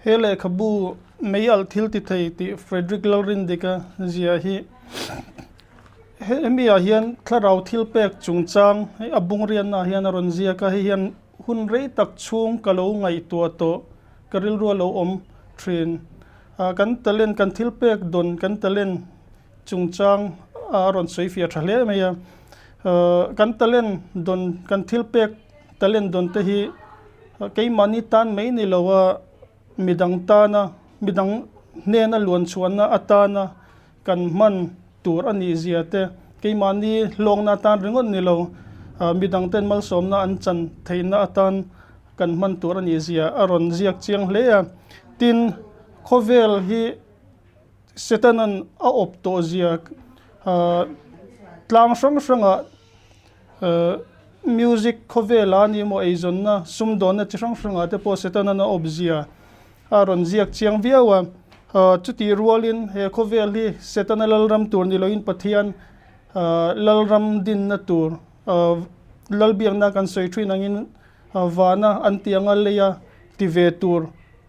He lehkhabu Mei alh thil ti thei tih Frederick Lalrindika ziah hi hemi ah hian thlarau thil pek chungchang hei a bungriatna ah hian a rawn ziak a, hei hian hun rei tak chhung ka lo ngaihtuah tawh ka rilru a lo awm thin. Kan talent kan thil pek dawn kan talent chungchang a rawn sawi fiah tha hle mai a, kan talent dawn kan thil pek talent dawn te hi keimahni tan mai ni lo a midang tana midang hnena luan chhuahna atana kan hman tur a nih zia te keimahni hlawkna atan ringawt ni lo midang ten malsawmna an chan theihna atan kan hman tur a nih zia a rawn ziak chiang hle a tin khawvel hi Setanan a awp tawh zia tlang hrang hrangah music khawvela a ni emaw eizawnna sumdawnna chi hrang hrangah te pawh Setanan a awp zia a rawn ziak chiang viau a. Chutih rualin he khawvel hi Setana lalram tur ni loin Pathian lalram dinna tur lalbiakna kan sawi thin angin Vana an tih anga leia ti ve tur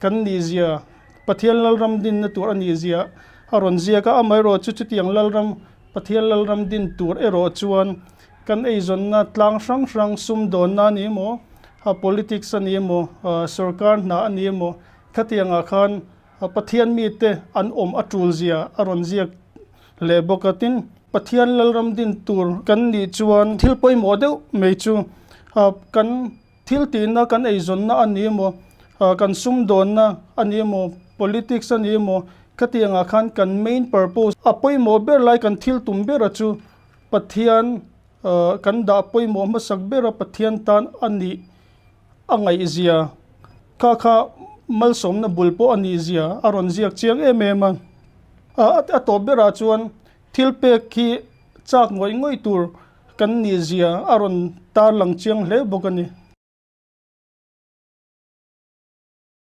kan nih zia, Pathian Lalram dinna tur a nih zia a rawn ziak a. Amaherawh chu chutiang Lalram, Pathian Lalram din tur erawh chuan kan eizawnna tlang hrang hrang, sumdawnna a ni emaw, politics a ni emaw, sorkar hna a ni emaw, khatiangah khan Pathian mite an awm a tul zia a rawn ziak leh bawk a. Tin, Pathian Lalram din tur kan nih chuan thil pawimawh deuh mai chu kan thil tihna, kan eizawnna a ni emaw, kan sumdawnna a ni emaw, politics a ni emaw, khatiangah khan kan main purpose a pawimawh ber lai kan thil tum bera chu Pathian kan dah pawimawh hmasak bera Pathian tan a nih a ngaihzia kha kha malsawmna bul pawh a nihzia a rawn ziak chiang em em a. A tawp berah chuan thil pek hi chak ngawih ngawih tur kan nihzia a rawn tarlang chiang hle bawk a ni.